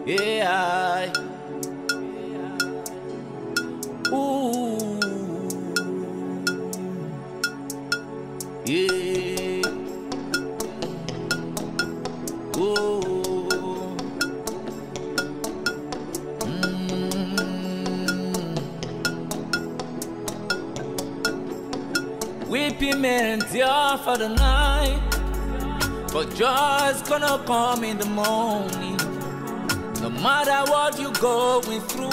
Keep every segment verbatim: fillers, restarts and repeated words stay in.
A I. Ooh. Yeah. Ooh. Mm. Weeping may endure for the night, but joy is gonna come in the morning. No matter what you're going through,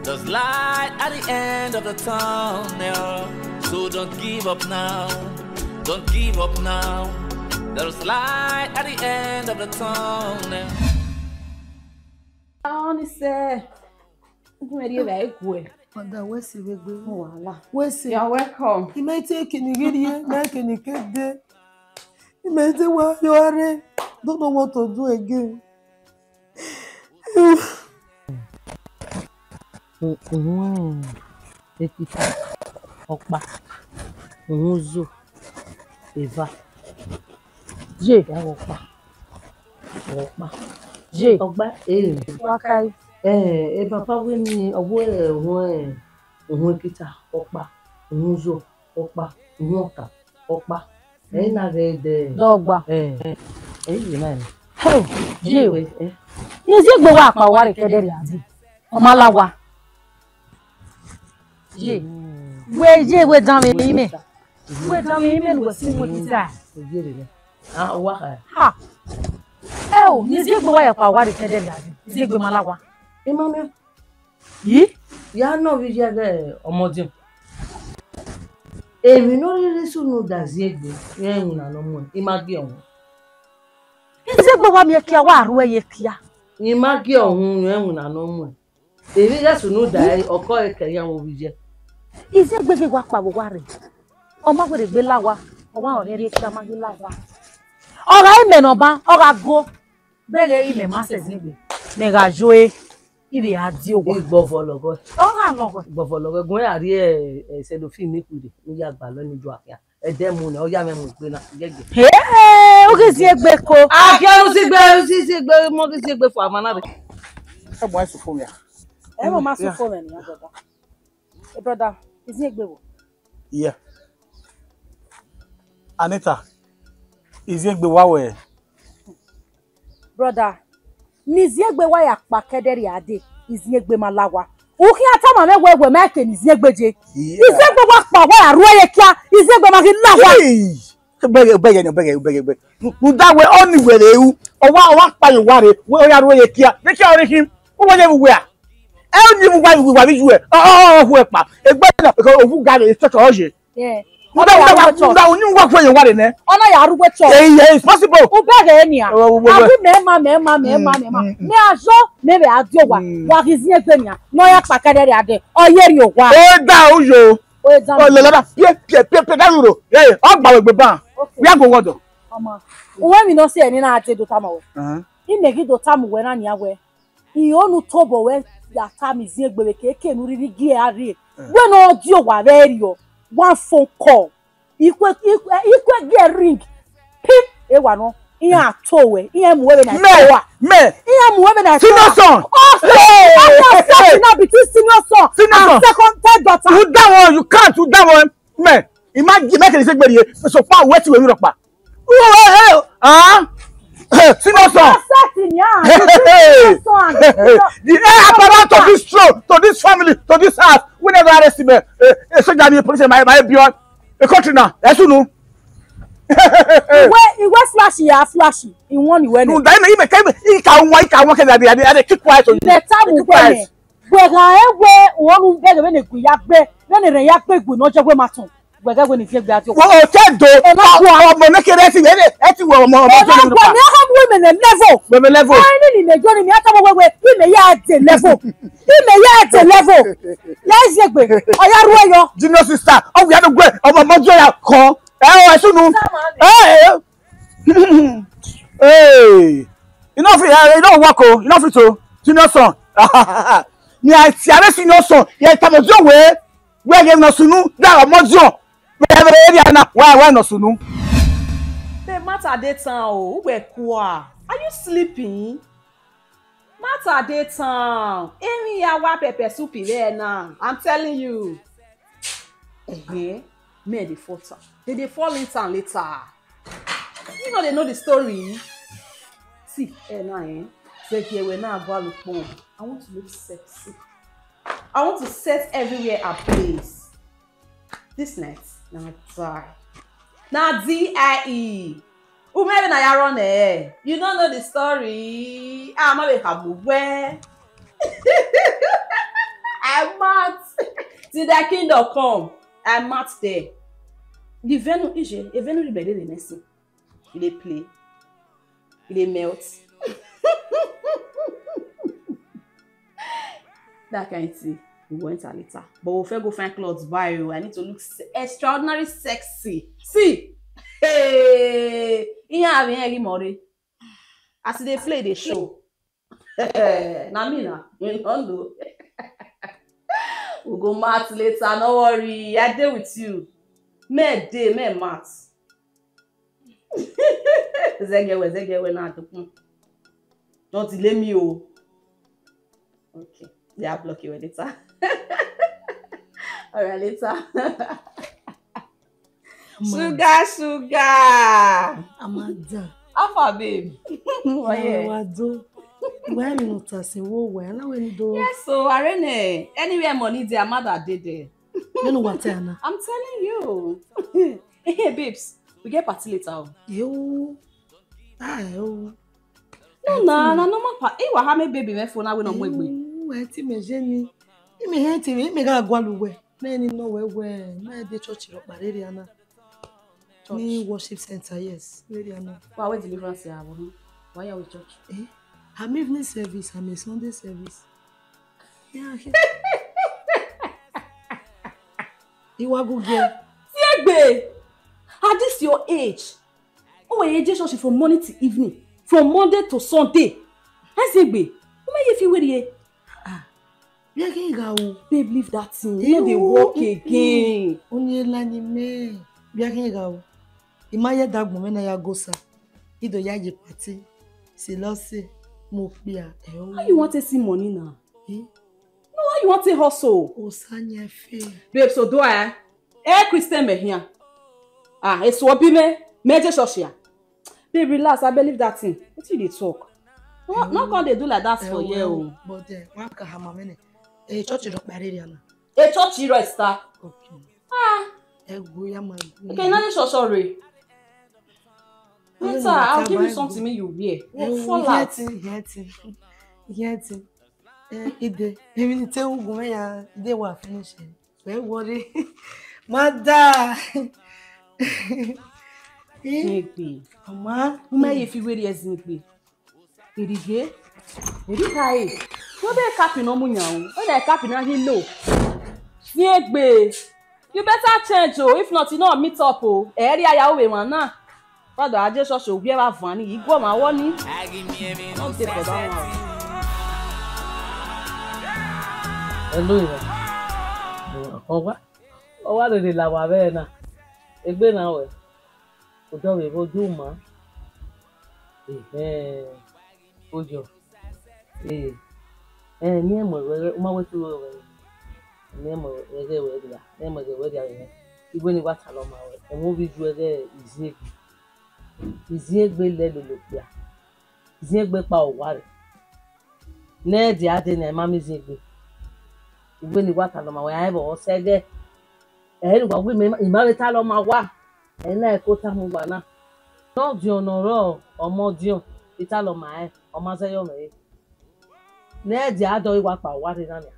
there's light at the end of the tunnel. So don't give up now. Don't give up now. There's light at the end of the tunnel. Ọnise, u ma rhie evbare gue. Mother, wẹ si vbe egbe? Wala. Wẹ si. You're welcome. I ma te kini ghi rhie, ma kini ke de. I ma te wa yo rre, don't know what to do again. Uhunmwu ekita, ọkpa, uhunmwu uzo, eva. Ye. Ya ghẹ ọkpa. Ghẹ ọkpa. Ye. Ọkpa, eh. Wa kai. Eh, e papa wẹ ne ọ wẹ uhunmwu, uhunmwu ekita, ọkpa, uhunmwu uzo, ọkpa, uhunmwu ọta, ọkpa. Ẹ i na ghẹ dẹ. Dọgba. Eh, eh, ẹ i ye na. Hey, ye. Iwẹ, eh. Ne Iziegbe wa kpa owa rre kẹdẹrriọ dee. Ọ ma la owa. Ye. Wẹ ye, wẹ danmwẹ imẹ. Wẹ danmwẹ imẹ ne uwẹ si mu ekita. Oyere nẹ. Ah, owa kha. Ha. Ẹ o, ne Iziegbe wa ya kpa owa rre kẹdẹrriọ dee. Iziegbe ma la owa. Imami. Yi? Ya nọ vbe iye ẹghẹ ọmọdiọn. Emwi ne ọ rhirhi sunu da Iziegbe, rẹn iwinna ne ọ muẹn, I ma gie ọmwa. Iziegbe wa miẹn kia, wa ruẹ ye kia. I ma gie ọmwa, rẹn iwinna ne ọ muẹn. Emwi ighẹ sunu da ẹre, ọkọ ẹre kẹ iran vbe ovbi iye. Iziegbe ghi wa kpa vbe owa rre. Ọ ma wẹ rhe gbe la owa, ọ wa rẹn rhie kia ma ghi la owa. Ọ gha imẹ ne ọ ban, ọ gha go. Bẹghe imẹ ma sẹ Iziegbe, mẹ gha yo e, I vbe a die owa. Igbọvọ lọghọ. Ọ gha lọghọ. Igbọvọ lọghọ, gun ya rhie, eh, cellophane ni khuire, ni ya gbalọ ni ju akhian. Ẹdẹ mu nẹ, ọ ya mwẹ mu egbe na, gẹgẹ. He, u ghi Iziegbe ko. A khian u si gbe, u si si gbe, mọ ghi Iziegbe fo ama na rre. Ẹ bu ẹse fo mẹ. Ẹ mọ ma sẹ fo mẹ nian, brother. Eh, brother, Iziegbe wo? Yeah. Anita, Iziegbe wa wẹ? Brother, ne Iziegbe wa ya kpa kẹdẹrriọ dee, Iziegbe ma la owa. U khian tama mwẹ wẹ, wẹ ma ke ne Iziegbe je. Yeah. Iziegbe wa kpa owa ya ruẹ ye kia, Iziegbe ma ghi la owa. Hey! Bẹghe, bẹghe, bẹghe, bẹghe, bẹghe. Rhunmwuda wẹ, ọni wẹ rre ru, ọ wa, ọ wa kpa ye owa rre, wẹ ọ ya ruẹ ye kia, vbe kia ọre khin, u wẹ ye vbe uwẹ a? Ẹ ọni vbe uwa, vbe uwa vbe iyuẹ, ọ, ọ, ọ, ọ, hu ẹkpa, egbe na, ovbi uga rre, church ọ ye. Yeah. Rhunmwuda, rhunmwuda, rhunmwuda, ọni uwa khuẹ ye owa rre nẹ. Ọ na ya rre uwẹ church. Eh, yeah, it's possible. U bẹghe nian. Ọ, ọ, ọ, ọ. A gu mẹ ma, mẹ ma, mẹ ma, mẹ ma. Mm, mm, mm. Mẹ a zọ, mẹ vbe a die owa. Mm. Wa ghi Iziegbe nian, ne ọ ya kpa kẹdẹrriọ dee, ọ ye rrie owa. Ẹ da uyo. Ọ lele na pie, pie, pie, pie, da ruro. Hey, ọ gba wẹ egbe ban. Okay. Wẹ a gu wọdọ. Ọmọ, uwẹ emwi ne ọ si ẹre ne I na te do tama wẹ. Uh-huh. Imẹ ghi do tama wẹ na nian wẹ, I ho ne u tobọ wẹ ya tama Iziegbe vbe keke ne u rhirhi gie a rrie. Eh. Wẹ ne ọ die owa vbe rriọ, one phone call. Ikue, ikue, ikue gie ring. Pip, ewa nọ. Iran to wẹ, iran mu wẹ vbe na mẹ, to wa. Mẹ. Iran mu wẹ vbe na to wa. Senior son. Oh, hey, hey, hey, hey. Senior son. Senior son. And second, third daughter. You that one, you can't, you that one. Mẹ, imagine, make it say, so far, wait till we rock back. Who, hey, hey, huh? Hey, senior son. Ọmọ sẹ́ẹ̀tì ni à ń senior son. The heir apparent to this throne, to this family, to this house. We never arrest him. Eh, eh, soldier, the police, my, my, beyond the country now. Ẹ sunu. Ìwé, ìwé flash ya flash. Ìwọ̀n ni ìwé ni. Nda ime, ime, ime, ika nwa, ika nwa, kẹ́ni, ade, ade, ade, keep quiet. Mẹta mu wẹ nẹ. Wẹ gha ẹ wẹ, uwọ nu bẹghe vbene egbe ya gbe, vbene rẹ ya gbe egbe ne ọ jẹ wẹ ma tọn. Wẹ gha wẹ ne Iziegbe a di owa. Wo, o te do. Ẹ na gua. Ọmọ ne kere ẹ ti wẹ, ẹ ti wẹ ọmọ, ọmọ. Ẹ na gua, ne a mu ime ne level. Mẹ, mẹ level. Ẹ ni ni mẹ jọ ni mẹ a tama wẹ wẹ, ime ya de level. Ime ya de level. Ya Iziegbe, ọ ya ru ẹyọ. Junior sister, ọ wẹ ya do gbe, ọmọ, ọmọ jọ ya kọ. Ẹ o, ẹ sunu. Ẹ, ẹ. Hey, enough, eh, enough work o, enough it o, senior son. Ni a ti are senior son, ye tamo dio we, we ye no sunu, da ọmọ dio. We, we, we, na, wa, wa no sunu. The matter dey town o, who were kwa? Are you sleeping? Saturday town. Emwi ya wa pepper soup there now. I'm telling you. Eh, men dey fall town. They dey fall in town later. You know they know the story. See, eh, now, eh? Say, here we now go look. I want to look sexy. I want to set everywhere ablaze. This night, na die. Na D I E. Umere na ya run eh. You don't know the story. Ah, ma be kabu where. I mad. Till thy kingdom come. I mad there. The venue, ije, a venue the better than next thing. E dey play. E dey melt. That kind thing, we go enter later. But we first go find clothes buy o. I need to look se-, extraordinary sexy. See, hey, iyan have him more. As e dey play, dey show. Na me na, you don't know. We go match later, no worry. I dey with you. Me dey, me match. Zẹgiẹ wẹ, zẹgiẹ wẹ na dokun. Don't delay me o. Okay. Yeah, I block you later. All right, later. Sugar, sugar. Amada. How far, babe? Oh, yeah. Wa do. Why me not say wo where? Na we do. Yes, so Arene. Anywhere money dey, Amada dey there. You know what, Anna? I'm telling you. Hey, babes, we get party later o. Yo. Ah, yo. No, na, na normal pa. E wa ha me baby me phone na we no mu egbe. Yo, ẹ ti mẹ jẹ ni. Ime hẹn ti mi, ime gha gualọ uwẹ. Mẹ ni nọ wẹ wẹ, mẹ de church rọ kpa rere ana. Church. Ni worship center, yes. Rere ana. Wa we deliverance ya wo. Wa ya we church. Eh? I'm evening service, I'm a Sunday service. Yeah, okay. Iwa gugie. Tie egbe. At this your age, oh, we dey church from morning till evening, from Monday to Sunday. I say egbe. Who may you feel with you? Ah, we are going go. Babe, leave that thing. You know they work again. Onye la ni me. We are going go. Ima ye dagbo me na ya go sa. Ido ya ye party. Si lo se mo pia. Eh, oh. How you want to see money now? Eh? No, how you want to hustle? Osanye fe. Babe, so do I? Eh, Christian me here. Ah, it's what be me. Me je church here. Babe, relax. I believe that thing. What you dey talk? What? No, God, they do like that for you. But then, one can hammer many. A church is not married, Anna. A church you right star. Okay. Ah. Ẹ wo ya ma. Okay, now you sure, sorry. Later, I'll give you something make you wear. We'll fall out. Hear thing, hear thing. Hear thing. Eh, ide. Èmi ni te ugun me ya, ide wa finish. Don't worry. Mother. Zingbe. Mama. Who may you feel where you Zingbe? Erighe, erigha e. Wọ́n bẹ́ẹ̀ kápì náà mú yàn o. Ó dẹ̀ kápì náà hí lò. Fi egbe. You better change o. If not, you no meet up o. Ẹ rí aya òwe wọn náà. Father, ajé ṣọ́ọ̀ṣì òbí ẹ bá van ni. Ìgò máa wọ́ ní. Wọ́n dé for that one. Hello, yeah. Ọwa, ọwa rere la wa vbe na. Egbe na wẹ. Odọ vbe vbe odọ uma. Ehẹn. Oyọ. Eh. Eh, ne ẹmwẹ ruẹ, u ma wẹ te u ruẹ. Ne ẹmwẹ ruẹ ghẹ wẹ dia, ne ẹmwẹ ghẹ wẹ dia vbe mwẹ. Iwẹ ne I wa talọ ma ruẹ, ẹmwẹ ovbi ju ẹghẹ Iziegbe. Iziegbe lẹ lele okpia. Iziegbe kpa owa rẹ. Ne ẹdia dee ne a ma miẹn Iziegbe. Iwẹ ne I wa talọ ma ruẹ, a i vbe ọ sẹ ẹghẹ. Ẹ i re wa wẹ imẹ, I ma vbe talọ ma wa. Ẹ na ẹko tama uwa na. Ne ọdiọn ne ọ rrọọ, ọmọ ọdiọn, I talọ ma rẹn, ọ ma zẹ yọ mwẹ re. Ne ẹdia dọghe wa kpa owa rre na nia.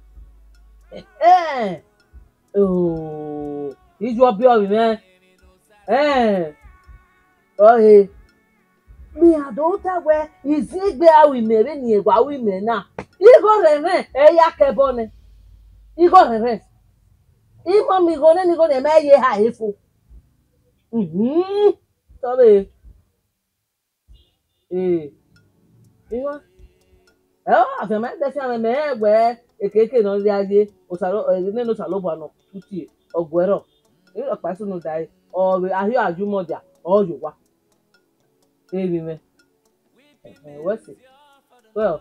Ẹhẹn. Oo, I ju ọbiọ vbe mwẹ. Ẹn. Ọre. Mẹ a do ta wẹ, Iziegbe a ru imẹ vbene irẹn wa ru imẹ na. Igho rẹnrẹn, ẹ ya kẹ ẹbọ nẹ. Igho rẹnrẹn. I ma miẹn igho nẹ, ne igho nẹ, mẹ ye eha re fo. Mhm. Sorry. Eh. Iwa. Ẹ, ọ, afianma ẹdẹ fianma, mẹ rẹn wẹ ekeke ne ọ rria ye, Osa-, eh, nene Osanobua ne ọ tutie, ọ guẹrrọ. Ọkpa sunu dae, ọ vbe, a hiọ a yu mọ dia, ọ yo owa. Emwi mwẹ. Ẹhẹn, wẹ sẹ. Well,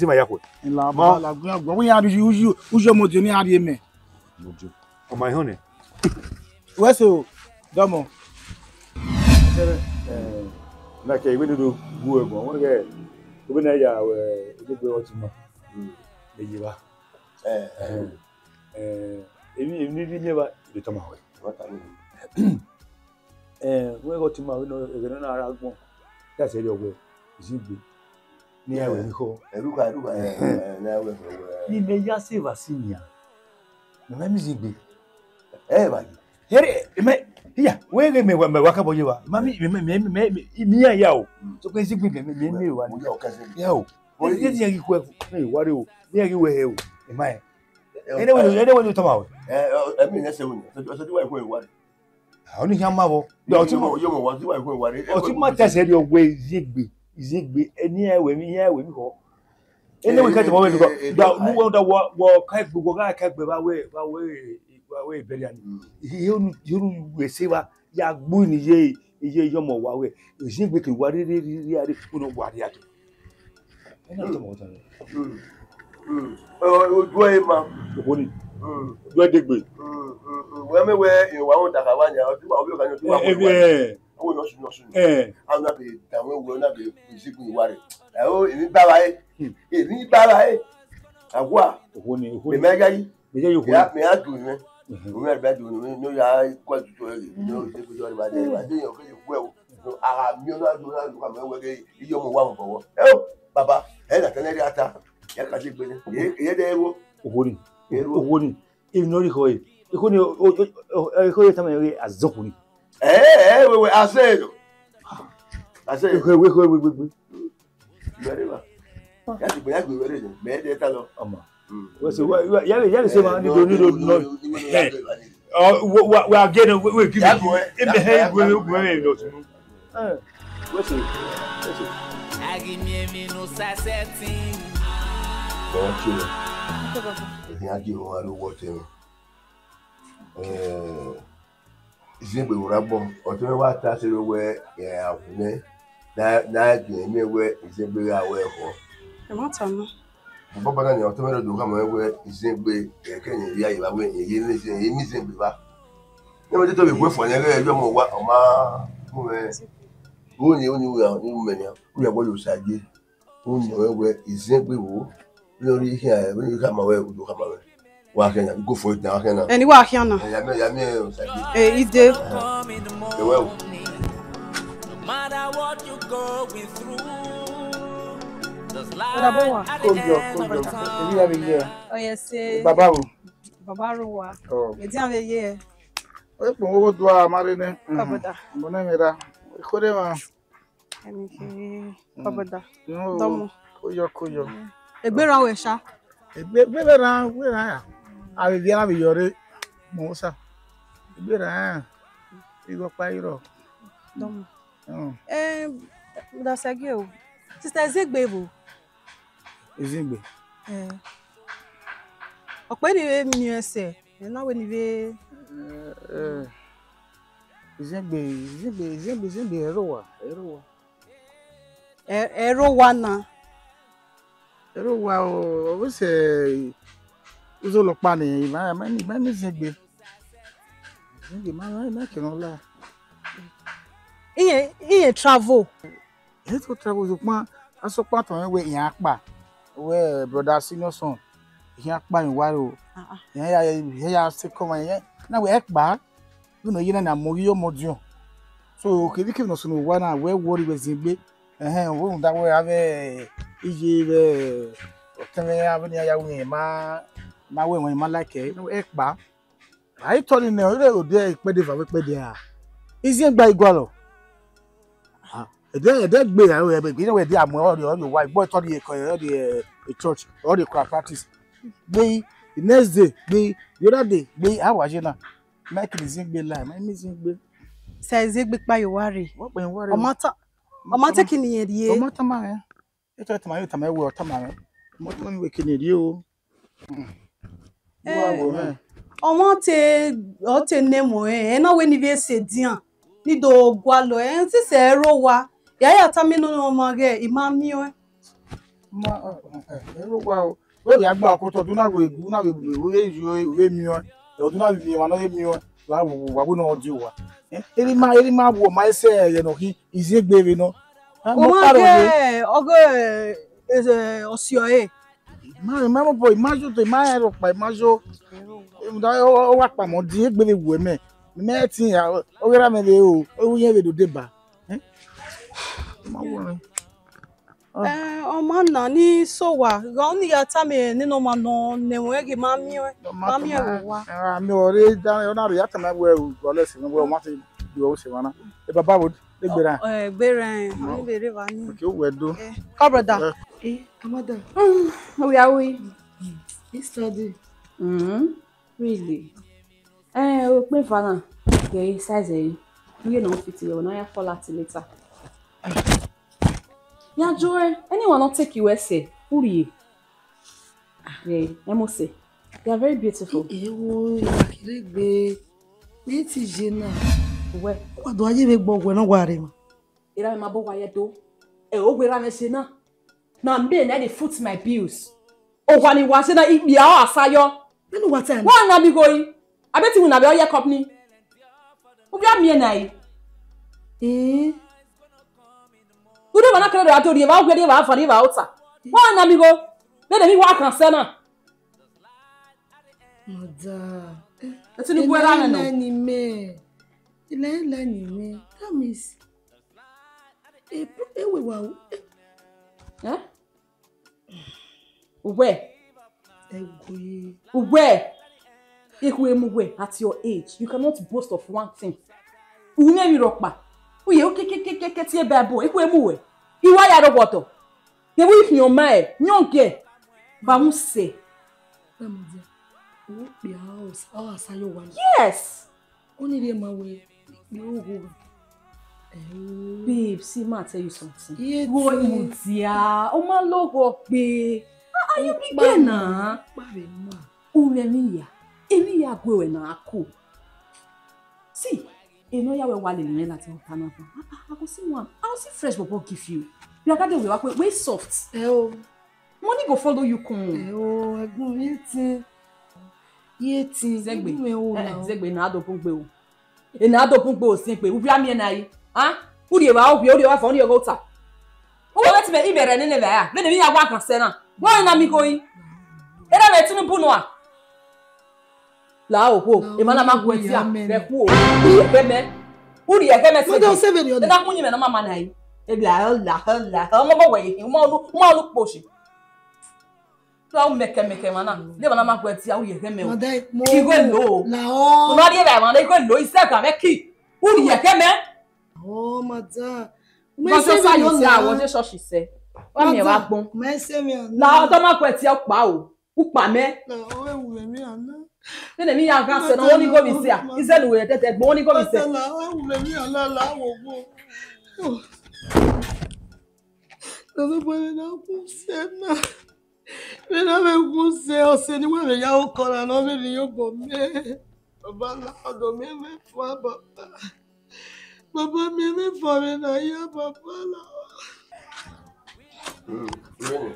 si ma ya khuẹ. La Ma. Baba, la gbẹn gbẹn. Wẹ ya ri uyi, uyi ọmọ de ne a rhie mẹ. Ọmọ ihọn nẹ. Wẹ so, dọmọ. Na kẹ iwe dodo gu ẹguọn, wẹ gẹ, obẹ na ya wẹ, egbe ọtẹn ma. Eye ba. Eh, eh, emwi, emwi ni rhie ba, de tama wẹ. Wẹ ghe ọtẹn ma, ẹghẹ ne ọ na ra agbọn, ya sẹ rriọ wẹ, Izegbe, ne iran wẹ ni khọ. Ẹrugha, ẹrugha, eh, eh, ne a wẹ, wẹ. Ni mẹ ya sẹ evba si nian, mẹ ma miẹn Izegbe. Eh, ba yi. Here, mẹ, iya, wẹ ghe mẹ, mẹ wa kẹbọ ye wa. Ma mi, mẹ, mẹ, mẹ, mẹ, mẹ, mẹ, mẹ, ya o. So, ke Izegbe, mẹ, mẹ, mẹ, mẹ, wa. Mo ya o, kẹsẹ. Ya o. Ẹ, ẹ, ẹ, ghi wẹ, ẹ, wa re o. Ẹ, ghi wẹ hẹ o. Ẹ ma ẹ. Ẹ, ẹ, ẹ, ẹ, ẹ, tama wẹ. Ẹ, ẹ, ẹ, mi nẹ sẹ wẹ. Sẹ, sẹ, wa ikue wa. Ọ ni khian ma vbọ. Yo, ọtẹn ma, yo, mo wa, wa ikue wa. Ọtẹn ma ta sẹ rriọ wẹ Izegbe, Izegbe, ẹ ni ẹ wẹ mi, ẹ wẹ mi kọ. Ẹ, ne wẹ ka tama wẹ, because, da, mu wẹ da wa, wa ka gbe, wa ka gbe ba wẹ, ba wẹ, ba wẹ bẹrẹ ni. Ihe unu, ihe unu wẹ se wa, ya gbu ni ye, ye, ye ọmọ wa wẹ. Izegbe ke wa re, re, re, re, re, unu wa re ato. Ẹ na tama wẹ ta. Oduẹ ma. Okhuo ni. Oduẹ degbe. Wẹ mẹ wẹ, wa wọn da ka wa nia, ọtẹn ma, ovbi ọka ni, ọtẹn ma. Ẹ, ẹ, ẹ. Awo nọ sun, nọ sun. Eh. Awo na be da wẹ, wẹ na be Izegbe wa re. Ẹ o, emwi ba ba e. Emwi ba ba e. Awa. Okhuo ni, okhuo ni. Mẹ ma ya yi. Mẹ ya yi okhuo ni. Mẹ ya du mẹ. Omi a ba du mẹ, no ya kwa tutu ẹ. No se ko jọ ba de, ba de yo ke ku ẹ o. No, a mi na du na du ka mẹ wẹ ke iyo mo wa mo bọwọ. Ẹ o, baba, ẹ na tẹnẹ ri ata. Ya ka si gbe ne. Ye, ye de wo. Okhuo ni. Ye wo. Okhuo ni. Emwi ne ọ rhie khọ ẹre. Ikhuo ni, o, o, o, ikhuo ni tama ẹre azọkhu ni. Ẹ, ẹ, wẹ, wẹ, a sẹ do. A sẹ. Ikhuo, wẹ, ikhuo, wẹ, wẹ, wẹ. Very well. Ya ti gbe, ya gbe wẹrẹ ni. Mẹ de ta lọ. Ọmọ. Wẹ sẹ, wẹ, wẹ, ya, ya, ya sẹ ma, ni do, ni do, no. Ọ, wẹ, wẹ, wẹ, again, wẹ, wẹ, give me, give me, ẹ, wẹ, wẹ, wẹ, wẹ, wẹ, wẹ, wẹ, Eh, wẹ sẹ, wẹ sẹ. Agimiemi no sa setting. Ọtẹn, ẹhẹn, a ghi ru ọmwa ro wẹ ọtẹn mwẹ. Eh, Izegbe vbe rre agbọn, ọtẹn mwẹ wa ta sẹ wẹ, eh, avun nẹ, na, na gie mẹ wẹ Izegbe gha wẹ ẹkhọ. Ẹmwata nọ. Baba na ni ọtẹn mwẹ do khama mwẹ wẹ Izegbe, ẹkẹ ne I ya ye evba wẹ, I ye ne Izegbe, I ye ne Izegbe evba. Ne ma te to vbe gu ẹfua nẹ, ẹghẹ ọmọ wa, ọ ma mu mwẹ. Oni, oni, oni, oni mẹ nian. U ya wẹ ye Osagie. Oni wẹ wẹ Izegbe vbo. Ne ọ rhie khian, ne ọ rhie khama wẹ, u do khama wẹ. Wa khian na, go for it now, wa khian na. Ẹni wa khian na. Eh, ya mẹ, ya mẹ, eh, Osaegbe. Eh, ide. Ẹwẹ o. Ọdabọ wa. Kojo, kojo. Ebi ya vbe ye. Oh, yes, eh. Baba o. Baba ro wa. Oh. Edian vbe ye. Ekpo wo dua ma rre nẹ. Kabada. Mo ne me ra. Ikhode ma. Ẹni ke kabada. No. Dọmọ. Koyo, koyo. Egbe ra wẹ sha. Egbe, egbe vbe ra, egbe ra ya. Avbe viẹ na vbe yọ rre. Mo sa. Egbe ra ya. Igho kpa irọ. Dọmọ. Mm. Eh, da sẹ gie o. Sister Ezegbe vbo? Ezegbe. Eh. Ọ kpe ni vbe miẹn ẹsẹ, ẹ na wẹ ni vbe. Eh, eh. Ezegbe, Ezegbe, Ezegbe, Ezegbe, ẹro wa, ẹro wa. Ẹ, ẹro wa na. Ẹro wa o, ọ vbe sẹ uzọla ọkpa ni, ima, ima, ima ni Ezegbe. Ezegbe, ma, ma, ma kẹ nọ la. Iye, iye travel. Ẹ to travel sokpan, asọkpa tọn mwẹ wẹ iran kpa, wẹ brother senior son, iran kpa emwi wa ro. Ah, ah. Iran ya, iran ya se kọ ma, iran na wẹ ẹ kpa, vbene ọ ye na na mu ghi ọmọ diọn. So, kevbe kevbe ne ọ sunu owa na, wẹ worry wẹ zin egbe. Ẹhẹn, wẹ rhunmwuda wẹ avbe iye vbe ọtẹn mwẹ iran, vbene iran ya ru iran ma, ma wẹ ẹmwẹ ma like ẹre, ẹ kpa. A i tọ nii nẹ, ọ rre odẹ ikpẹdẹ eva vbe ikpẹdẹ ra? Iziẹn gba i gualọ. Ah, ẹdẹ, ẹdẹ gbe ra, ẹdẹ gbe, ẹdẹ a mu ọrịa, ọrịa owa, igbo tọ rhie ekọ, ọrịa, eh, church, ọrịa choir practice. Gbe, the next day, gbe, the other day, gbe, a wa je na. Ma kiri iziẹn gbe la, ma mi iziẹn gbe. Sẹ iziẹn gbe kpa ye owa rre. Wọ́n pè é wá rẹ̀ o. Ọmọ tán, ọmọ tán kí nìyẹn rèé. Ọmọ tán máa rẹ̀. Ẹ tọ́ ẹ tán máa yóò tán máa ẹ wẹ ọtán máa rẹ̀. Ọmọ tán máa wẹ̀ kí ni rèé o. Wá wò mẹ́. Ọmọ te, ọ te ne mọ ẹ, ẹ na wẹ ni vbe sẹ edian, ni do gualọ ẹ, sisẹ ẹ rre owa. Ya ya tama nene ọmọ ghẹ, I ma miẹn ọẹn. Ma, ẹ, ẹ, ẹ, ẹ rre owa o. Wẹ ya gba ọkotọ, ọ do na wẹ, ọ do na wẹ, wẹ, wẹ, wẹ miẹn ọẹn. Ọ do na wẹ miẹn ọmwa ne ọ ye miẹn ọẹn. Wa wo, wa wo ne ọ di owa. Eh, erha ima, erha ima wo ma ẹsẹ ẹghẹ ne ọ khin, iziẹn gbe vbe nọ. Ah, mo Ọmọ kparo ye. Ghẹ, ọghe, eh, ọsiọ ẹre. Ma, ma, mo boy, ma yo do, ma ẹrọ kpa, ma yo. Em, da, ọ, ọ, ọ wa kpa mọ, di egbe vbe wuẹ mẹ. Mẹ ti ya, ọ ghe ra mẹ vbe o, ọ ghe vbe do deba. Eh? Ma wo rẹ. Ah. Eh, ọmọ na ni so wa, gha ọni ya tama nene ọmọ nọ ne ẹmwẹ ghi ma miẹn, ma miẹn vbe owa. Ah, mi ọre da, ọ na rhie ya tama wẹ, u gọlẹ sẹ, wẹ ọmọ te do sẹ wa na. E baba wo, e gbe ra. Eh, gbe ra, ọ ni vbe rre evba ni. Okay, wẹ do. Eh, come brother. Eh. Eh, Amada. Mm, we are we. He study. Mm, really? Eh, o kpe eva na, ke size ẹre. Iye na fit ye, na ya call out later. Ya joy, anyone not take you ẹsẹ, u rhie. Ah, yeah, Emose, you are very beautiful. Ewo, ya kire gbe. Me ti je na. Wẹ. Wa do aye vbe gbọ wẹ na wa re ma. Erha mwẹ ma bọ owa ye do. Ẹ, owa erha mwẹ se na. Na me na dey foot my bills. Owa ni wa se na, ikpia ọ asayọ. Mẹnu wa ta ni? Wa na mi gho yi. Abẹ ti mu na vbe ọ ye company. U bia miẹn na yi. Eh. U de wa na kẹrẹ do a do rhie evba, u rhie evba eva, rhie evba ota. Wa na mi gho. Vbene emwi wa kan sẹ na. Mother. Ẹ ti ni gu erha mwẹ nọ. Line me. Line, line me. That means, e, e we wa o. Eh? Uwẹ. Ẹ gui. Uwẹ. Ikhu emu wẹ at your age, you cannot boast of one thing. U ne emwi rhọkpa. U ye okekekeke tie Bible, ikhu emu wẹ. I wa ya rre owa ọdọ. Kevbe u khian ọma ẹ, yọn gẹ, ba mu sẹ. Grandmother, wo kpia ọ, ọ asayọ wa. Yes. Ọni rhie ma wẹ, ikpia ogho. Eh. Babe, see, ma tell you something. Iye wo ti. Mudia, ọ ma lọghọ gbe. Ah, ah, you be girl na. Kpa vbe ma. U rẹ emwi ya, emwi ya gue wẹ na ko. See, eno ya wẹ wa lele mwẹ ladian ọta na ban. Ah, ah, I go see one. I go see fresh bobo give you. You are getting we, we soft. Eh, oh. Money go follow you come. Eh, oh, ẹ̀gbọ́n, iye ti. Iye ti. Zegbe. Ẹ̀gbọ́n mi, oh, eh, eh, now. Zegbe, na do bun gbe o. E na do bun gbe o, Zegbe. U bia miẹn na yi. Ah? U rhie evba, u rhie, u rhie evba, u rhie ọghe ota. U wa vbe ti mẹ, i mẹ rẹ nene vbe ya. Vbene emwi ya wa kan sẹ na. Wẹ na mi gho yi. Erha mwẹ Tinubu nua. La okhuo, emwa na ma gu ẹtin a, rhie ẹkhuo. U rhie ẹghẹ mẹ. U rhie ẹghẹ mẹ sẹ. Mother, sẹ vbene ọ na. Ena kun yin mwẹ ne ọ ma ma na yi. E la, la, la, ọmọ bọ wẹ yi, u ma unu, u ma unu kposhi. Ra u mẹkẹ mẹkẹ emwa na. De emwa na ma gu ẹtin a, u rhie ẹghẹ mẹ o. Mother, mo Igho lo. La o. U ma rhie ẹghẹ emwa na, igho lo, isẹ ga mẹ ki. U rhie ẹghẹ mẹ. Oh, madam. Mẹ Gọjọ sẹ sa vbene yi ọ sẹ na. Awọ je church sẹ. Wa miẹn wa gbọn. Mẹ sẹ vbene ọ na. La ọdọ ma gu ẹtin a, u kpa o. U kpa mẹ. Na, ọ vbe wu emwi a na. Vbene emwi ya gha sẹ na, ọ ni go vbe sẹ a. Izẹ ne uwẹ dẹdẹ gbọn, ọ ni go vbe sẹ. Madam, na, ọ vbe wu emwi a na, la wo wo. Ọzọ bọ vbe na gu sẹ na. Vbene a vbe wu sẹ, ọse ne uwẹ vbe ya okọ na, ne ọ vbe rhie obọ mẹ. Baba la, ọdọ mẹ vbe fua, Baba. Baba mẹ vbe fua vbe na ya, Baba la. Mm, Irene.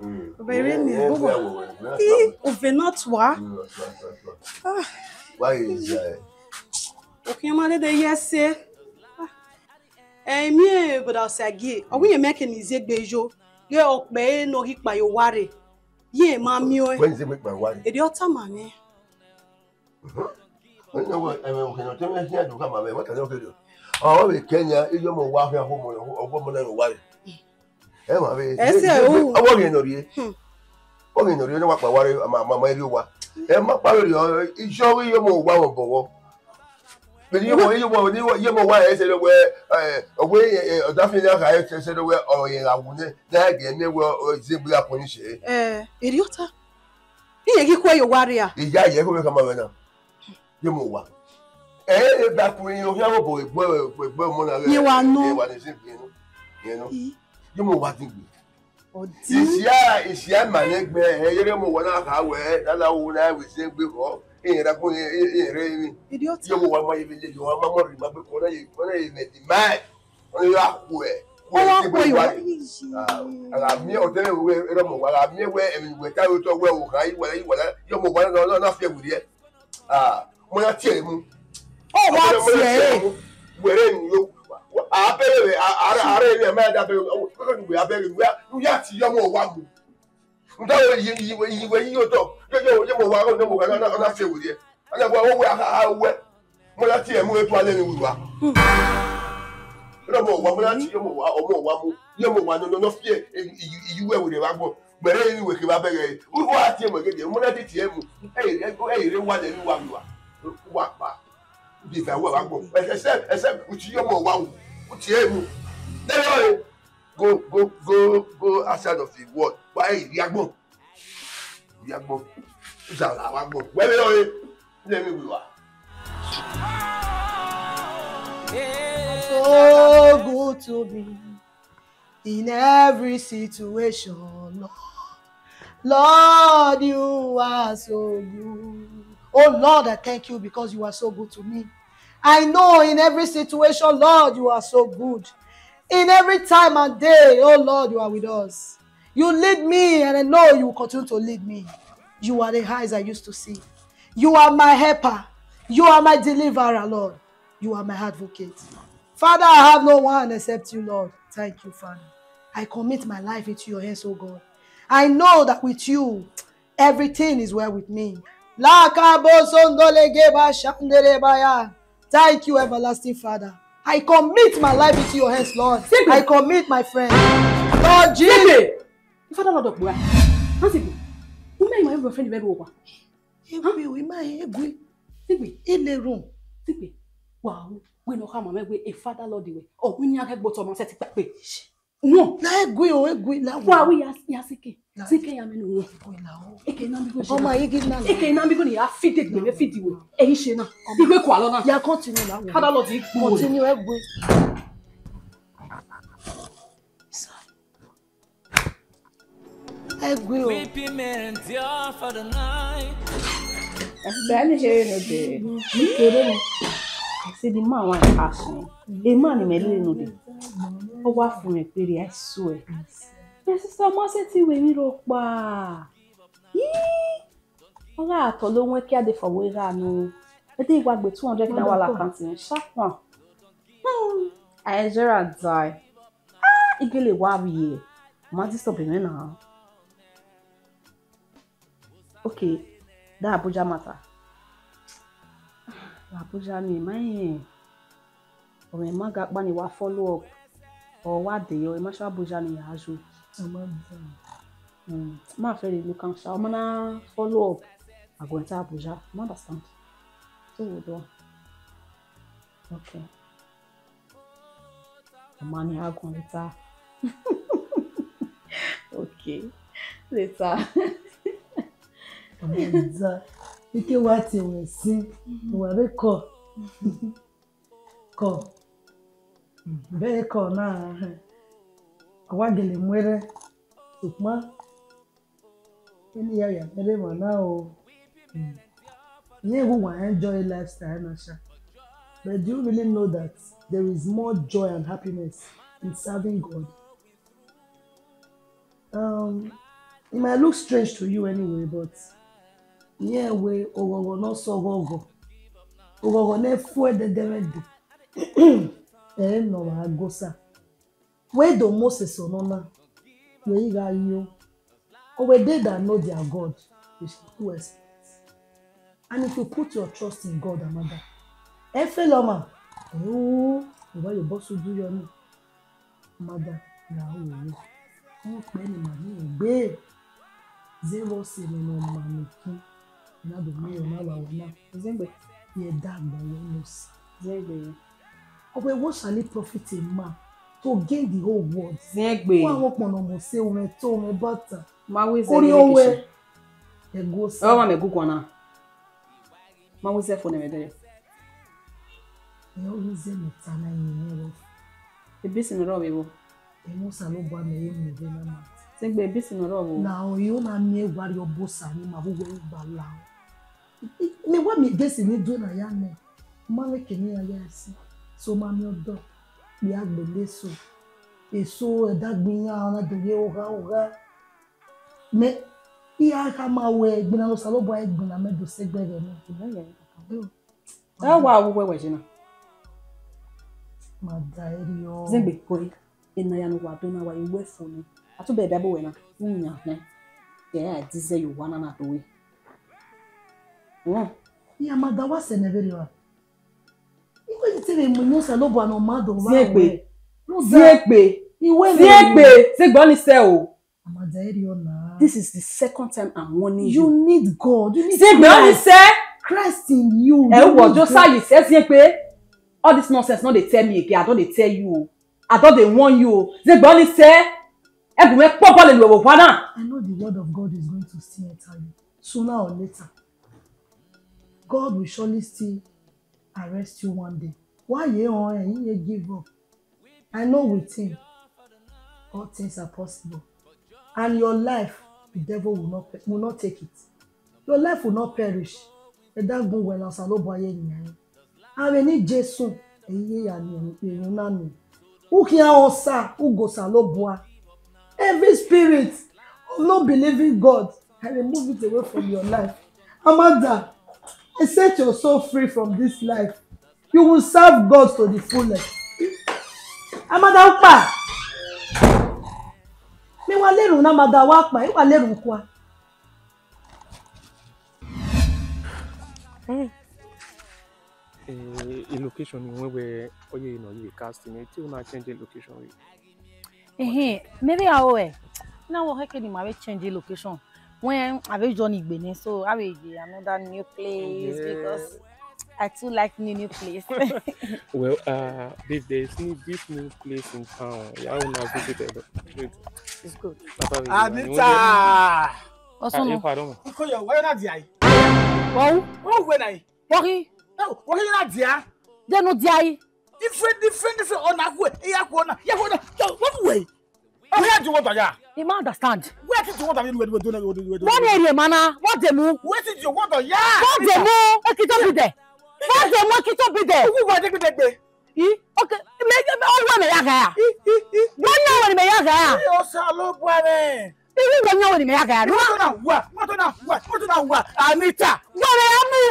Mm, Baba Irene, Irene, Baba. Irene, Irene, Irene. Ih, ove na tua. Mm, tua, tua, tua. Ah. Why is that? Okhian ma dede ye ẹse. Ah. Ẹ, I miẹn brother Osagie, ọ wẹ irẹn mẹ ke ne I zẹ egbe yo, ghe ọkpẹ ẹre ne ọ ghi kpa ye owa rre, ye ma miẹn ọẹn. Wẹ ne I zẹ egbe kpa ye owa rre? Erriọ ọ tama mwẹ. Mhm. Wẹ ne wẹ, ẹmwẹ ọkẹn ne ọ tama mwẹ khian do khama mwẹ, wẹ kẹdẹ ọkẹdẹ. Ọ vbe kẹ nian, iye ọmọ owa khian ọmọ, ọmọ na ye owa rre. Ẹ ma vbe, ẹsẹ ye, ye, o. Ọwọ ghi nọ rrie. Hmm. Ọ ghi nọ rrie, ne wa kpa owa rre, ma, ma, ma rrie owa. Ẹ ma kpa vbe rrie, iye ọmọ owa vbe obọ vbọ. Vbene iye ọmọ, iye ọmọ, iye ọmọ owa ẹsẹ ne wẹ, ẹ, ọ wẹ, ẹ, ọdafẹn ne a kha ẹsẹ ne wẹ, ọ yẹn gha wu nẹ, ne a gẹ ne wẹ, ọ zẹ egbe gha koni sẹ. Ẹ, erriọ ọ ta. Irẹn ghi khuẹ ye owa rria. Iya, iya, ẹkhuẹ mwẹ khama mwẹ na. Iye ọmọ owa. Ẹ, ẹ, ba ku irẹn, ọ khian vbe obọ egbe, egbe ọmọ na ghẹ. Iye wa nọ. Iye wa nọ, iye nọ. Iye nọ. I. Iye ọmọ owa din gbe. Ọ din. Isia, isia ma nẹ egbe, ẹ, iye ọmọ owa na kha wẹ, na la wu na wẹ zẹ egbe họ. Iye ra gun, iye, iye, iye re mi. Idiot. Iye ọmọ owa ma ye vbe lele, ọ ma mọ rhie ma gbe kọ na ye, kọ na ye vbe di ma. Ọ ya khuẹ. Ọ wa khuẹ yo. Ah, a gha miẹn ọtẹn mwẹ wẹ, erha ọmọ owa, a gha miẹn wẹ, emwi wẹ ta otọ wẹ, o kha, iwala, iwala, iye ọmọ owa na, na, na fiẹ werriẹ. Ah, mo ya tie mu. Ọ wa tie. Wẹrẹ ni yo. A bẹrẹ, a, a, a rẹ ni ma da bẹrẹ. Wẹ a bẹrẹ, wẹ, u ya tie iye ọmọ owa mu. Nda wẹ iye, iye, iye, iye otọ. Yo, yo, iye ọmọ owa, iye ọmọ owa na, na, na fiẹ werriẹ. Ana wa, wẹ, a, a, wẹ. Mo la tie mu etu alẹ ni wiwa. Erha ọmọ owa, mo la tie ọmọ owa, ọmọ owa mu. Iye ọmọ owa nọ, nọ, nọ fiẹ, e, i, i, iye uwẹ werriẹ vbe agbọn. Gbẹrẹ emwi wẹ ke vbe abẹghe ẹre. U wa tie mu gẹdẹ, mo na te tie mu. Ẹ, ẹ, ẹ, ẹ, wa lẹ emwi wa wiwa. Wa kpa. Di va wa vbe agbọn. Ẹ, ẹsẹ, ẹsẹ, u tie iye ọmọ owa wu. U tie mu. Ẹ, ẹ, ẹ. Go, go, go, go outside of the world. Wa, ẹ, rrie agbọn. Rrie agbọn. Zara vbe agbọn. Wẹ vbe rọre. Let me wiwa. So good to me in every situation, Lord. Lord, you are so good. Oh Lord, I thank you because you are so good to me. I know in every situation, Lord, you are so good. In every time and day, oh Lord, you are with us. You lead me, and I know you will continue to lead me. You are the eyes I used to see. You are my helper. You are my deliverer, Lord. You are my advocate. Father, I have no one except you, Lord. Thank you, Father. I commit my life into your hands, oh God. I know that with you, everything is well with me. Lakabosondolegebashandelebaya. Thank you, everlasting Father. I commit my life into your hands, Lord. Singbe. I commit my friend. Lord Jesus. Singbe. Father Lord, okpua. Singbe. Ume ima your friend very over. Egui, ima egui. Singbe. Ele run. Singbe. Wow. Wẹ ne ọ khama mwẹ wẹ e Father Lord wẹ. Ọ wẹ iran ghẹ gbe otọ ma sẹtin kpẹkpẹ. No. La egui o, egui, la wa. Wa wi ya, ya sike. La. Sike ya mẹ no. Egui la o. Eke na mi go. Ọmọ yìí gidi na. Eke na mi go ni ya feed egbe, feed iwe. Eyi se na. Igbe kua lọ na. Ya continue la wa. Kada lọ ti gbo. Continue egui. Egui o. Weeping may endure for the night. Ẹsẹ ni he no de. Kere ni. I see the man wan pass me. A man ni mẹ lele no de. Ọ wa fun mẹ kpere, I swear. My sister, ma sẹtin wẹ emwi rhọkpa. Ii. Ọ gha tọ lo wẹn kia de fọ wẹ gha nu. Ede I wa gbe two hundred naira wala account ni. Sharp one. Hmm. I enjoy and die. Ah, I gele wa vbiẹ. Ma disturb mwẹ na. Okay. That Abuja matter. Abuja ni, ma rẹn, ọ mwẹ ma ga kpa ni wa follow up, ọ wa de yọ, ma sha Abuja ni ya zo. Ama da. Mm, ma fẹ re look am sha, ọ ma na follow up, I go enter Abuja. You understand? So we do. Okay. Ama ni a guan later. Okay. Later. Ama da. Ike wa tie wẹ sin. Wa be call. Call. Be call na. A wa gele mu ẹre. Sokpan. Eni ya ya mere emwa na o. Mm. Iran gu wa enjoy lifestyle na sha. But do you really know that there is more joy and happiness in serving God? Um, it might look strange to you anyway, but iran wẹ oghọghọ ne ọ sẹ ọghọghọ, oghọghọ ne fu ẹdẹdẹmwẹdẹ, ẹ i re ne ọ vba go sa. Wẹ do Moses ọnọna, wẹ i gha yo. Ọ wẹ they that know their God, they shall do exploits. And if you put your trust in God, Amada, ẹ fẹlẹ ọmwa, ẹ ru, ẹ wa ye obọ sẹ udu yọ ni. Amada, ra ru ru. Ọ kpẹ ne ima ni egbe. Zẹ vbe ọ sẹ emwi ne ọ ma ne kin, na do miẹn ọna vbe awẹ na. Zẹgbe. Ye da agbọn wẹ ne osa. Zẹgbe. Ọ wẹ, what shall it profit a man to gain the whole world? Zẹgbe. Wa wọn kpọnọ mọ se wẹ to wẹ bata. Ma wẹ zẹ Ori gele owe. Kẹsẹ. Ẹguosa. Ẹ wa mẹ guguan na. Ma wẹ zẹ fo ne mẹ dẹ. Ẹ ọ ghi zẹ mẹ ta na yin mwẹ rọ. Ebisin ne ọ rrọọ vbe vbo? Emwi Osanobua mẹ ye mu vbe na ma. Zẹgbe, ebisin ne ọ rrọọ vbo? Na ọ i na miẹn wa rrie obọ Osa ni ma vbe uwẹ gba la. Mẹ wa miẹn ebisin ni do na ya nẹ. Ma vbe ke ne iran ya ẹse. So ma miẹn ọdọ. Kpia gbele eso. Eso ẹdagbe iran na do ye ogha ogha. Mẹ, I gha khama wẹ egbinna ne Osanobua i gbinna mẹ do sẹ egbe ẹghẹ nọ. Ẹ wa vbe uwẹ wẹ je na. Ma da ẹre rriọ. Zẹgbe kọe, ena ya ne uwa do na wa ye uwẹ fo nẹ. A tobọ ẹre Bible wẹ na, u yan hẹn. Ẹ i ra dizẹ ye owa na na do we. Hmm. Iran ma da wa sẹ nẹ vberriọ ra? I wẹ ne I te vbe mu emwi Osanobua ne ọ ma do vba Ziegbe. Ruẹ. Ziegbe. I wẹ ne Ziegbe. Zẹgbe, ọni sẹ o. Amada, ẹre ọ na. This is the second time I'm warning you. You need God. You need Christ. Zẹgbe, ọni sẹ. Christ in you. Ẹ wọ, just say you say Ziegbe. All this nonsense no dey tell me again. I don dey tell you o. I don dey warn you o. Zẹgbe, ọni sẹ. Ẹ gu mwẹ kpọ bọọlụ lu ẹvbo owa na. I know the word of God is going to still enter you sooner or later. God will surely still arrest you one day. Why you on, you give up? I know with him, all things are possible. And your life, the devil will not pe-, will not take it. Your life will not perish. Ẹdẹ agbọn wẹ na Osanobua ye yan. Avbe ne Jesu, ẹ i ye ya miẹn emwi na nẹ. U khian Osa, u ghe Osanobua. Every spirit of not believing God, I remove it away from your life. Amada, I set your soul free from this life. You will serve God to the fullest. Amada, ukpa. Mi wa lerun na, Amada, wa kpa, I wa lerun kua. Eh, i location ni wẹ wẹ ọ ye nọ ye cast ni, te u na change location re? Ehe, maybe I will. Na wo heke ni ma vbe change location. When I will join Igbe ni, so I will get another new place. Yeah. Because I too like new, new place. Well, uh, babe, there is new, this new place in town. Yeah, I wanna visit it. Wait. It's good. Papa, we Anita! Osuno. Ah, pardon. Iko yo, why not there? Wow. Oh, when I Wọghi. Wọghi na dia. Denu dia yi. Different, different, different. Ọna kue, iya kue ọna, iya kue ọna. Yo, what way? Oh, where do you want to ya? I ma understand. Where do you want to ya? Where do you want to ya? Wọ́n ní èrè màná, wọ́n dè mú. Where do you want to ya? Wọ́n dè mú, ekito bi dẹ̀. Wọ́n dè mú, ekito bi dẹ̀. Who was it? Yìí, okay, mẹ, mẹ, ọwọ́ mẹ ya gà ya. Wọ́n ní ọwọ́ ni mẹ ya gà ya. Ẹ Osanobua rẹ. Iwu wẹ yan wẹ ni mẹ ya gha ya. Mọto na wa, mọto na wa, mọto na wa, Anita. Wẹrẹ ya mu.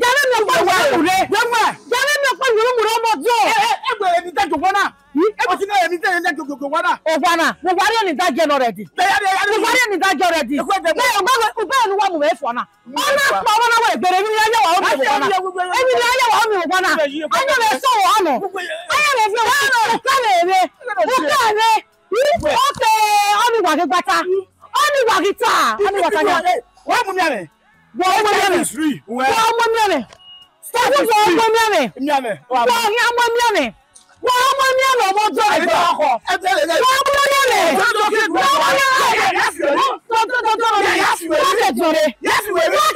Jẹrẹ mi ọkpa wẹrẹ mu re. Wẹwẹ. Jẹrẹ mi ọkpa wẹrẹ mu re ọmọ diọ. Ẹ, ẹ, ẹ wẹrẹ ni dẹjọ wọn na. Ebo ti na emi te ne gogogo wa na. Owa na, wo wa rhie ni da jẹ nọ already. Wo wa rhie ni da jẹ already. Ebe ne uwa mu mwẹ fua na. Ọ na kpa ọmọ na wẹ egbere, emwi ne a ya wa ọ miẹn owa na. Emwi ne a ya wa ọ miẹn owa na. A ya vbe sẹ owa nọ. A ya vbe viọ owa nọ. Uka vbe vbe. Uka vbe. Oke, ọni wa ghe gbata. Ọni wa ghi ta. Ọni wa ta yan. Wa mu miẹn mwẹ. Wa mu miẹn mwẹ. Wa mu miẹn mwẹ. Stop it. Wa mu miẹn mwẹ. Miẹn mwẹ. Wa khian mu miẹn mwẹ. Wa mu miẹn mwẹ, ọmọ ọjọ ẹjọ ọkọ. Wa mu miẹn mwẹ. Wa mu miẹn mwẹ. Wa ke dọre. Wa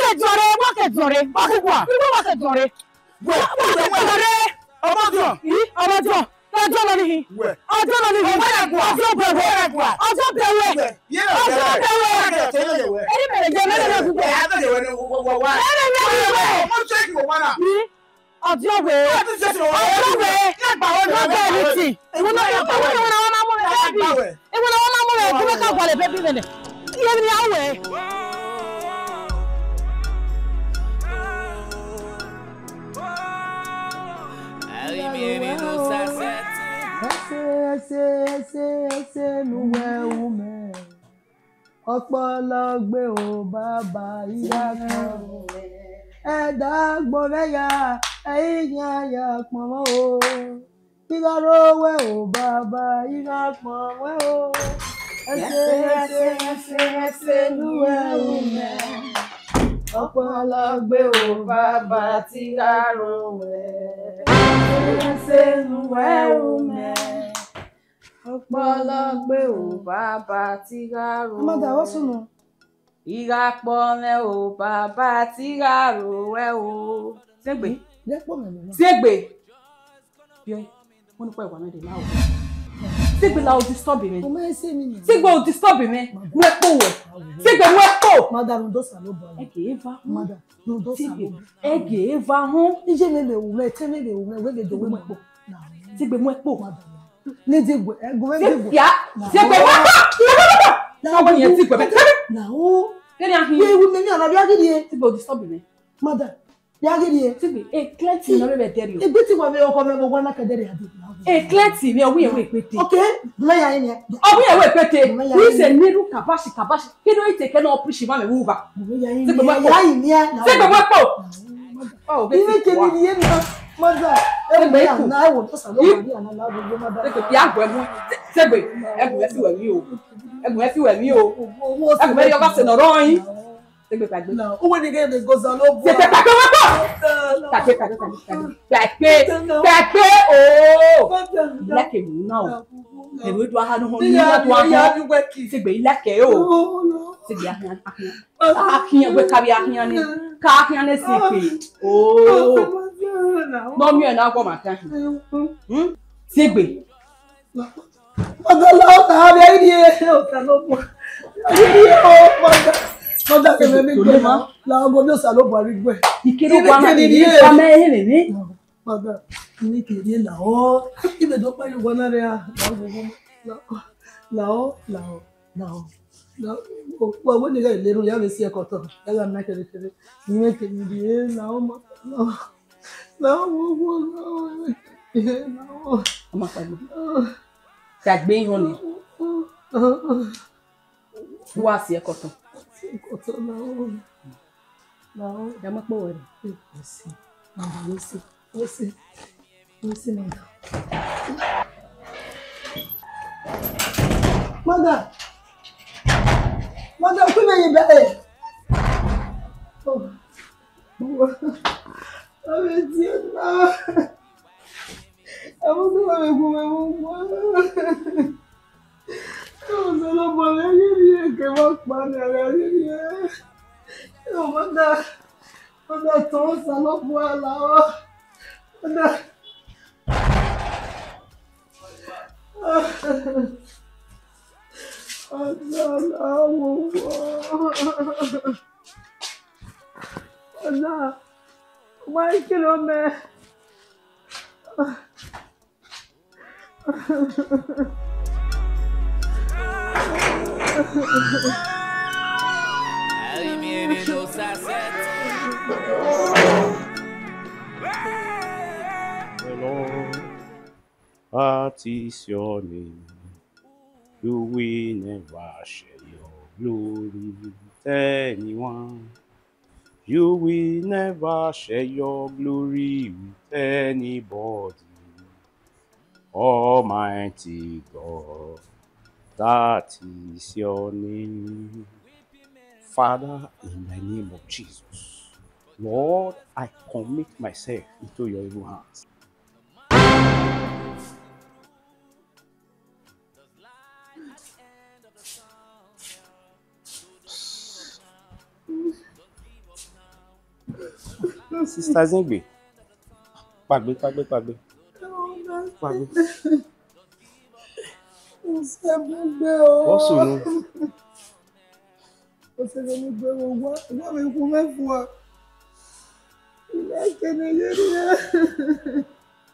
ke dọre. Wa ke dọre. Wa ke dọre. Wẹ, wẹ, wẹ, wẹ. Ọmọ ọjọ. Ih, ọmọ ọjọ. Ọjọ nọ nii. Wẹ. Ọjọ nọ nii. Ọjọ bẹwẹ. Ọjọ bẹwẹ. Ọjọ bẹwẹ. Ọjọ bẹwẹ. Eri mẹrẹ jẹ mẹrẹ na gugbe. Mẹrẹ na gugbe. Ih, ọjọ wẹ. Ọjọ wẹ. Ọjọ bẹwẹ ni ti. Ìwọ náà yọ pé wọ́n ní wọ́n máa mú mi bẹ́ẹ̀ bí. Ìwọ náà wọ́n máa mú mi bẹ́ẹ̀ bí wọ́n ká wọlé bẹ́ẹ̀ bí mẹ́lẹ̀. Iye ni a wẹ̀. Ẹse, ẹse, ẹse, ẹse, nuwẹ umẹ. Ọkpọlọ gbe o, baba, I gha kpọnmwẹ. Ẹdẹ agbọn mwẹ ya, ẹ i khian ya kpọnmwẹ o. I gha ro wẹ o, baba, I gha kpọnmwẹ o. Ẹse, ẹse, ẹse, ẹse, nuwẹ umẹ. Ọkpọlọ gbe o, baba, te I gha ro wẹ. Ẹse, ẹse, nuwẹ umẹ. Ọkpọlọ gbe o, baba, te I gha ro. Amada, what's wrong? I gha kpọnmwẹ o, baba, te I gha ro wẹ o. Siegbe. Siegbe. Biẹ, wọ́n ní pẹ́ wà náà dé láwọ̀. Siegbe la o disturb mi. Siegbe o disturb mi. Mu ẹ kpo wẹ. Siegbe mu ẹ kpo. Madam, do Osanobua. Ẹgẹ eva. Madam, do Osanobua. Ẹgẹ eva họn. Iye mi lè wù mẹ, ẹtẹ mi lè wù mẹ, wẹ ghe do wẹ mu ẹ kpo. Siegbe mu ẹ kpo. Madam. Ne Siegbe, ẹ, gu mwẹ Siegbe. Siegbe, Siegbe, wa kọ. Na wẹ yẹn Siegbe. Na o. Kene a hin. Ye wu me ni ana bia gidi e. Siegbe o disturb me. Madam, bia gidi e. Siegbe, e clear ti na me be deri o. E bi ti wa me ọkọ me mo wa na ke deri ade. E clear ti me, ọwi yẹn wẹ pete. Okay, do ya yin e. Ọwi yẹn wẹ pete. Who is a needle kabashi kabashi? Kí ló ń tẹ̀kẹ́ náà píríṣì má mi wúwa? Siegbe mu ẹ kpo. Siegbe mu ẹ kpo. Ọ, bẹ́ẹ̀ ti wà. Siegbe ikú. Siegbe, ya gbe mu. Siegbe, ẹgùn ẹ fi wẹ̀ mí o. Ẹgùn ẹ fi wẹ̀ mí o. Ẹgùn ẹ yọ bá ṣe nọ̀rọ̀ yín. Siegbe, gbàgbé. Siegbe, gbàgbé wọn bọ̀. Gbàgbé, gbàgbé, gbàgbé, gbàgbé. Gbàgbé, gbàgbé, ooo. Ilẹ̀kẹ̀ mú náà o. Ẹ̀rọ ètò ahanu hàn ní ìlú àti wọn. Siegbe, ilẹ̀kẹ̀ o. Siegbe, ahian, ahian. Ahian, wẹ kàwé ahian ni. Ka ahian ni si pe. Ooo. Nọ miẹn na gbọ ma kan. Hmm? Siegbe. Mother, Lord, na have your ear. Osanobua. Your ear, oh, mother. Mother, can make me go now. La ogo mi Osanobua ri gbe. Ikere wa na ni fa me he ne ni. Mother, make it la o. Ibe do pa yo gwana re a. La o, la o, la o. La o. Wa wẹ ne I ghẹ le erhunmwu, ya vbe si ẹkọtọ, ya gha na kẹrẹkẹrẹ. Make it la o, mother. La o. La o, la o, la o. Ọ ma kpaegbe. Te a gbe iran ni. Wa si ẹkọtọ. Si ẹkọtọ, la o. La o. Ya ma kpọ wẹrẹ. Mercy. Mercy. Mercy. Mercy, mother. Mother. Mother, come here, baby. Oh. Ọmọ tí ó ná. Ọmọ tó wà lẹ́kùn mẹ́mú mọ́. Ọmọ tó lọ́mọ lẹ́yìn ní èké wọ́n pa ní ara yìí ni ẹ́. Ọmọ náà, ọmọ tó ń sá lọ́pọ̀ àlàó. Ọmọ náà. Ọmọ náà wò wọ́n. Ọ̀nà, ọmọ ìkìlọ̀ mẹ́. Hello. That is your name. You will never share your glory with anyone. You will never share your glory with anybody. Almighty God, that is your name. Father, in the name of Jesus, Lord, I commit myself into your evil hands. Sister Zengbe, pagbe, pagbe, pagbe. Pagbe. What's wrong? Oseghe ni gbe vbe owa, owa vbe khu mwẹ fua. Ila kene ye rria.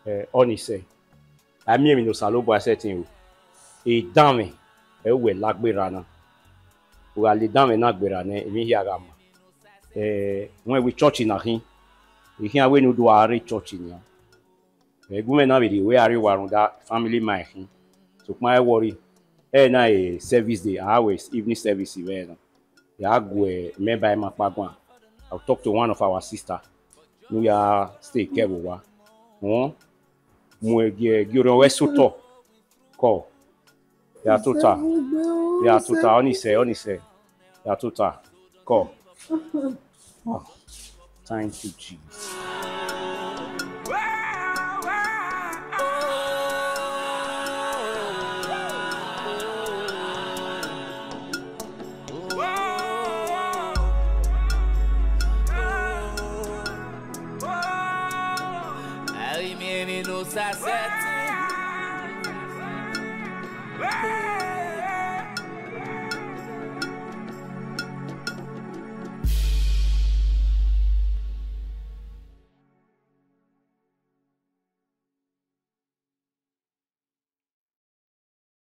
Eh, ọni sẹ, a miẹn emwi ne Osanobua sẹtin ru. Edanmwẹ, ẹ i wẹ la gberra na. U gha la edanmwẹ na gberra nẹ, emwi hia gha ma. Eh, wẹ vbe church na khin, I khian wẹ ne u do a rre church nian. Ẹ gu mwẹ na vbe rhie wẹ a rrie owa rhunmwuda family ma khin. Sokpan ẹ worry, ẹ na e service day, a wẹ evening service vbe na. Ya gu mẹ ba ima kpa guan. I will talk to one of our sister ne u ya stay kẹ vbe owa. Uhun, mu gie gie orhiọn wẹ sotọ. Kọ. Ya tota. Ya tota, ọni sẹ, ọni sẹ. Ya tota. Kọ. Oh, thank you, Jesus.